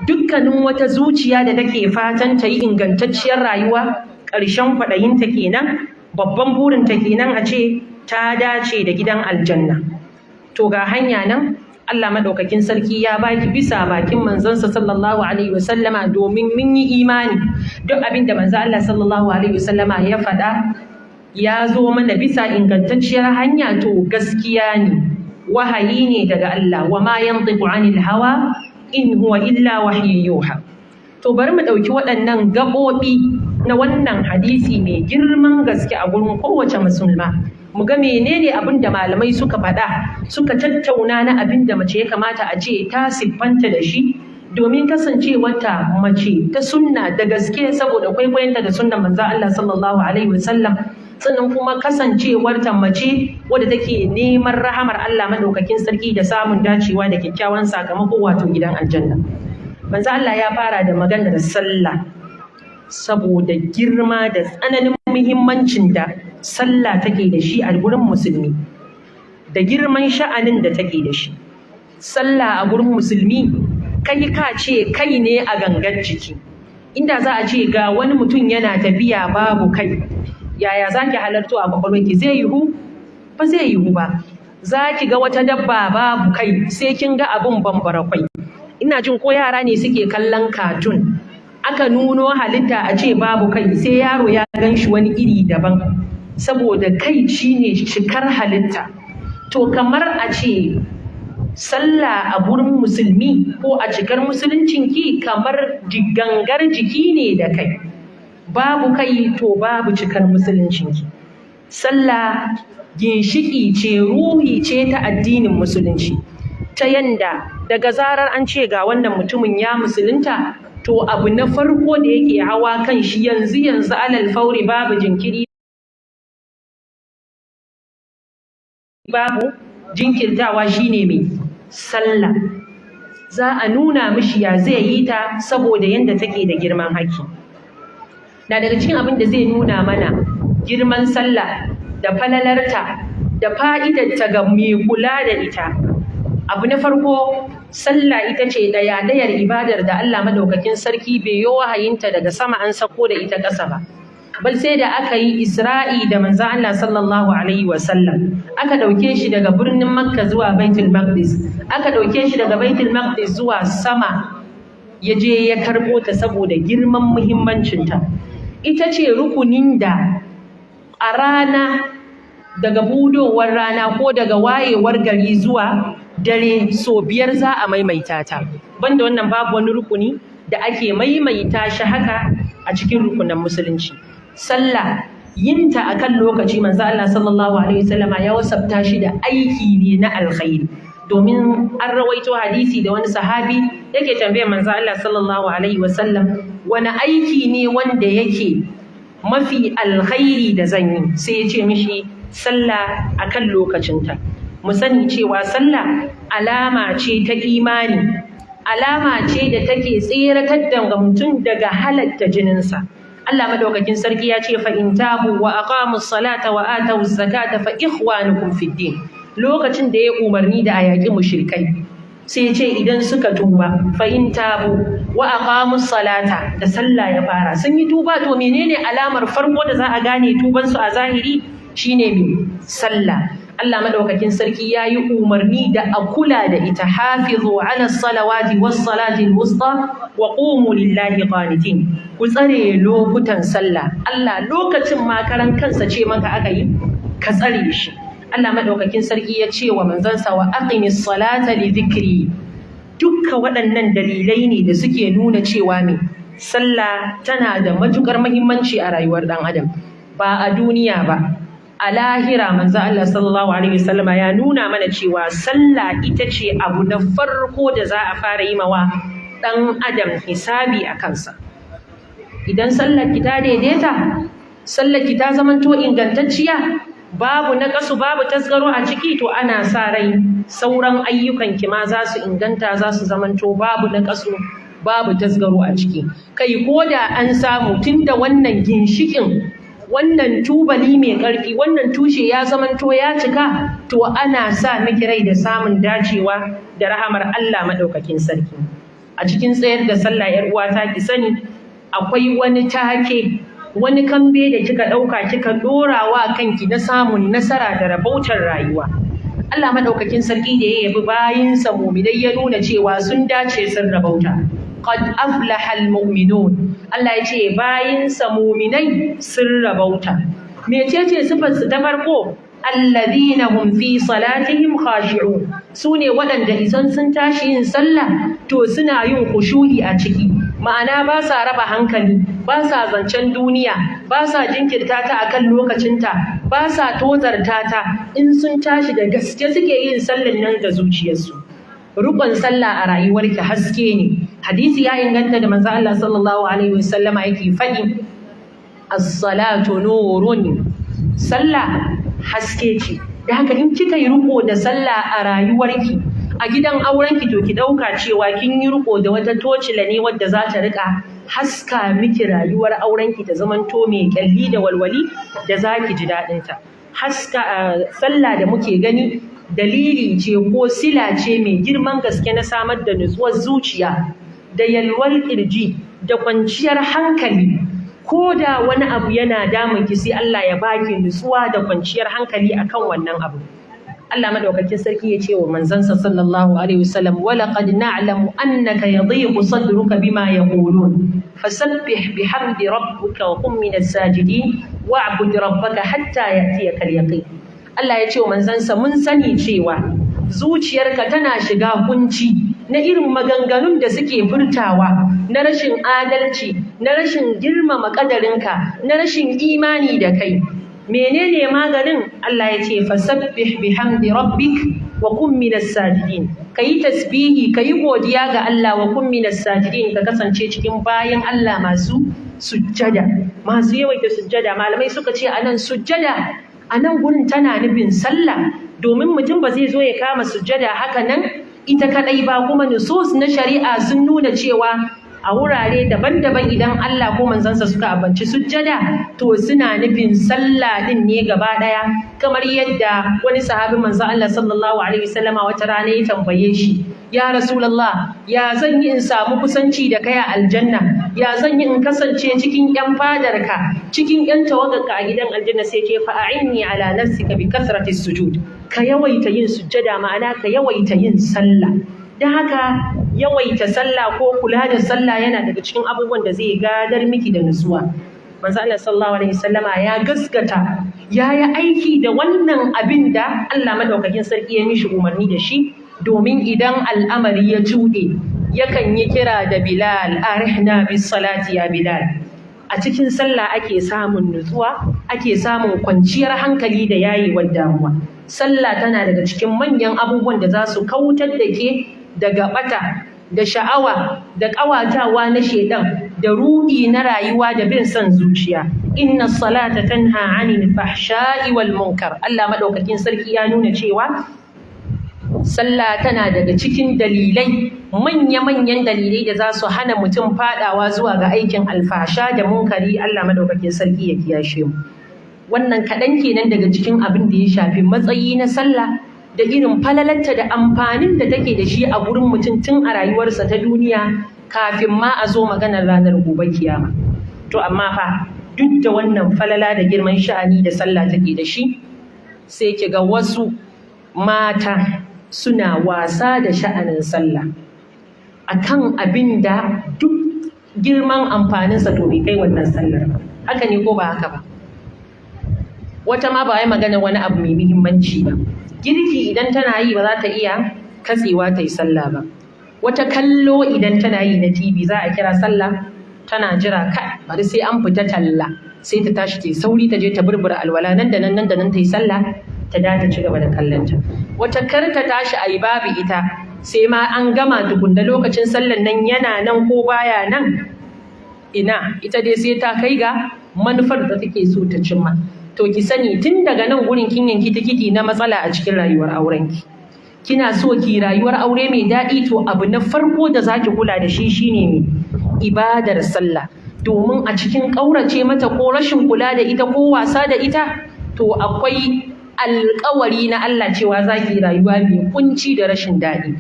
Dukkanin wata zuciya da take fatan ta yi ingantacciyar rayuwa, ƙarshen kwaɗayinta kenan, babban burinta kenan, a ce ta dace da gidan aljanna. To ga hanya nan Allah madaukakin sarki ya baki bisa bakin manzonsa sallallahu alaihi wasallama, domin mun yi imani duk abin da manzo Allah sallallahu alaihi wasallama ya faɗa ya zo mana bisa ingantacciyar hanya, to gaskiya ne, wahayi ne daga Allah. Wa ma yantiqu anil hawa in huwa illa wahyu yuha. To bari mu ɗauki waɗannan gaɓoɓi na wannan hadisi mai girman gaske a gurin kowace musulma, mu ga menene abin da malamai suka faɗa, suka tattauna na abin da mace ya kamata a ce ta siffanta da shi domin kasancewarta mace ta sunna da gaske, saboda kwaikwayonta da sunnan manzon Allah sallallahu alaihi wasallam, sannan kuma kasancewarta mace wadda take neman rahamar Allah madaukakin sarki da samun dacewa da kyakkyawan sakamako, wato gidan aljanna. Manzo Allah ya fara da maganar sallah saboda girma da tsananin muhimmancin da sallah take da shi a gurin musulmi, da girman sha'anin da take da shi. Sallah a gurin musulmi kai ka ce kai ne a gangan jiki. Inda za a ce ga wani mutum yana tafiya babu kai, yaya za ki halarto a kwakwalwarki? Zai yiwu? Ba zai yiwu ba. Za ki ga wata dabba babu kai, sai kin ga abun bambara kwai. Ina jin ko yara ne suke kallon cartoon, aka nuno halitta a ce babu kai, sai yaro ya gan shi wani iri daban, saboda kai shine cikar halitta. To kamar a ce sallah a gurin musulmi ko a cikar musuluncinki kamar gangar jiki ne da kai. Babu kai, to babu cikar musuluncinki. Sallah ginshiki ce, ruhi ce ta addinin musulunci, ta yanda daga zarar an ce ga wannan mutumin ya musulunta, to abu na farko da yake hawa kan shi yanzu yanzu, alal fauri, babu jinkiri, babu jinkirtawa, shine mai sallah. Za a nuna mishi ya zai yi ta saboda yanda take da girman haƙƙi. Na daga cikin abin da zai nuna mana girman sallah da falalarta da fa'idarta ga mai kula da ita, abu na farko, sallah ita ce ɗaya ɗayar ibadar da Allah madaukakin sarki bai yi wahayinta daga sama an sako da ita ƙasa ba, bal sai da aka yi Isra'i da manzon Allah sallallahu alaihi wasallam, aka ɗauke shi daga birnin Makka zuwa Baitul Maqdis, aka ɗauke shi daga Baitul Maqdis zuwa sama, ya je ya karɓo ta saboda girman muhimmancinta. Ita ce rukunin da a rana, daga budowar rana ko daga wayewar gari zuwa dare, so 5 za a maimaita ta. Banda wannan, babu wani rukuni da ake maimaita shi haka a cikin rukunan musulunci. Sallah, yinta akan lokaci, manzo Allah sallallahu alaihi wasallama ya wasabta shi da aiki ne na alkhairi, domin an rawaito hadisi da wani sahabi yake tambayar manzo Allah sallallahu alaihi wasallam, wani aiki ne wanda yake mafi alkhairi da zan yi? Sai ya ce mishi sallah akan lokacinta. Mu sani cewa sallah alama ce ta imani, alama ce da take tseratar da mutum daga halatta jininsa. Allah madaukakin sarki ya ce, fa in tabu wa aqamu salata wa atu zakata fa ikhwanukum fid din. Lokacin da ya umarni da a yaƙi mushrikai, sai ce idan suka tuba, fa in tabu wa aqamu salata, da sallah ya fara. Sun yi tuba, to menene alamar farko da za a gane tuban su a zahiri? Shine me? Sallah. Allah madaukakin sarki ya yi umarni da a kula da ita: hafizu ala salawati was salati wusta wa qumu lillahi qanitin. Ku tsare lokutan sallah. Allah lokacin ma karan kansa ce maka aka yi ka tsare shi. Allah madaukakin sarki ya ce wa manzansa, wa aqimis salata li dhikri. Dukka waɗannan dalilai ne da suke nuna cewa me? Sallah tana da matukar muhimmanci a rayuwar ɗan adam, ba a duniya ba, a lahira. Manzo Allah sallallahu alaihi wasallam ya nuna mana cewa sallah ita ce abu na farko da za a fara yi mawa ɗan adam hisabi a kansa. Idan sallar ki ta daidaita, sallar ki ta zamanto ingantacciya, babu naƙasu, babu tasgaro a ciki, to ana sa rai sauran ayyukan ki ma za su inganta, za su zamanto babu naƙasu, babu tasgaro a ciki. Kai, ko da an samu, tunda wannan ginshikin, wannan tubali mai ƙarfi, wannan tushe ya zamanto ya cika, to ana sa miki rai da samun dacewa da rahamar Allah maɗaukakin sarki. A A cikin tsayar da sallah, yar uwata, ki sani akwai wani take, wani kambe da kika ɗauka, kika ɗorawa kanki na samun nasara da rabautar rayuwa. Allah madaukakin sarki da ya yabi bayinsa muminai, ya nuna cewa sun dace, sun rabauta. "Qad aflaha almu'minun." Allah ya ce bayinsa muminai sun rabauta. Mecece sifar su ta farko? "Alladhina hum fi salatihim khashi'un." Sune waɗanda idan sun tashi yin sallah, to suna yin khushu'i a ciki, ma'ana ba sa raba hankali, ba sa zancen duniya, ba sa jinkirta ta akan lokacinta, ba sa tozarta ta. In sun tashi, da gaske suke yin sallan nan da zuciyarsu. Rukun sallah a rayuwarki haske ne. Hadisi ya inganta da manzo Allah sallallahu alaihi wasallama yake faɗi: "As-salatu nurun." Sallah haske ce. Da haka in kika yi riko da sallah a rayuwarki, a gidan aurenki, to ki ɗauka cewa kin yi riko da wata tocila ne wadda za ta riƙa haska miki rayuwar aurenki ta zamanto mai kyalli da walwali da za ki ji daɗinta. Haska sallah da muke gani dalili ce ko sila ce mai girman gaske na samar da nutsuwar zuciya da yalwar kirji da kwanciyar hankali. Ko da wani abu yana damun ki, sai Allah ya baki nutsuwa da kwanciyar hankali akan wannan abu. Allah madaukakin sarki ya ce wa manzansa sallallahu alaihi wasallam: "Wa laqad na'lamu annaka yadhiqu sadruka bima yaqulun, fasabbih bihamdi rabbika wa kun minas sajidin, wa'bud rabbaka hatta ya'tiyaka al-yaqin." Allah ya ce wa manzansa, mun sani cewa zuciyarka tana shiga kunci na irin maganganun da suke furtawa na rashin adalci, na rashin girmama kadarinka, na rashin imani da kai. Menene maganin? Allah ya ce: "Fasabbih bihamdi rabbik wa kun minas sajidin." Kayi tasbihi, kayi godiya ga Allah, "wa kun minas sajidin", ka kasance cikin bayan Allah masu sujjada, masu yawaita sujjada. Malamai suka ce anan sujjada a nan gurin tana nufin sallah, domin mutum ba zai zo ya kama sujjada haka nan ita kadai ba. Kuma nusus na shari'a sun nuna cewa a wurare daban-daban, idan Allah ko manzansa suka ambaci sujjada, to suna nufin sallah din ne gaba daya. Kamar yadda wani sahabin manzon Allah sallallahu alaihi wasallama wata rana ya tambaye shi: "Ya Rasulullah, ya zan yi in samu kusanci da kai a aljanna? Ya zan yi in kasance cikin yan fadarka, cikin yan tawagarka a gidan aljanna?" Sai ce: "Fa a'inni ala nafsika bi kasrati sujud." Ka yawaita yin sujjada, ma'ana ka yawaita yin sallah. Don haka yawaita sallah ko kula da sallah yana daga cikin abubuwan da zai gadar miki da nutsuwa. Manzo Allah sallallahu alaihi wasallama ya gaskata, ya yi aiki da wannan abin da Allah madaukakin sarki ya mishi umarni da shi, domin idan al'amari ya cuɗe, yakan yi kira da Bilal: "Arihna bis salati ya Bilal." A cikin sallah ake samun nutsuwa, ake samun kwanciyar hankali da yayewar damuwa. Sallah tana daga cikin manyan abubuwan da za su kautar da ke daga bata da sha'awa da ƙawatawa na shedan da ruɗi na rayuwa da bin son zuciya. "Inna salata tanha anil fahsha'i wal munkar." Allah madaukakin sarki ya nuna cewa sallah tana daga cikin dalilai, manya-manyan dalilai da za su hana mutum fadawa zuwa ga aikin alfasha da munkari. Allah madaukakin sarki ya kiyashe mu. Wannan kaɗan kenan daga cikin abin da ya shafi matsayi na sallah da irin falalarta da amfanin da take da shi a gurin mutum tun a rayuwarsa ta duniya, kafin ma a zo maganar ranar gobe kiyama. To amma fa, duk da wannan falala da girman sha'ani da sallah take da shi, sai ki ga wasu mata suna wasa da sha'anin sallah akan abin da duk girman amfaninsa to bai kai wannan sallar ba. Haka ne ko ba haka ba? Wata ma ba wai magana wani abu mai muhimmanci ba, girki idan tana yi ba za ta iya katsewa ta yi sallah ba. Wata kallo idan tana yi na TV, za a kira sallah, tana jira, kai, bari sai an fita talla, sai ta tashi ta sauri ta je ta burbura alwala nan da nan, nan da nan ta yi sallah, ta da ta ci gaba da kallonta. Wata kar ta tashi a yi babu ita, sai ma an gama tukunna. Lokacin sallan nan yana nan ko baya nan, ina ita dai sai ta kai ga manufar da take so ta cimma. To ki sani, tun daga nan gurin kin yanki tikiti na matsala a cikin rayuwar aurenki. Kina so ki rayuwar aure mai daɗi, to abu na farko da zaki kula da shi shine me? Ibadar sallah. Domin a cikin ƙaurace mata ko rashin kula da ita ko wasa da ita, to akwai alƙawari na Allah cewa zaki rayuwa mai kunci da rashin daɗi.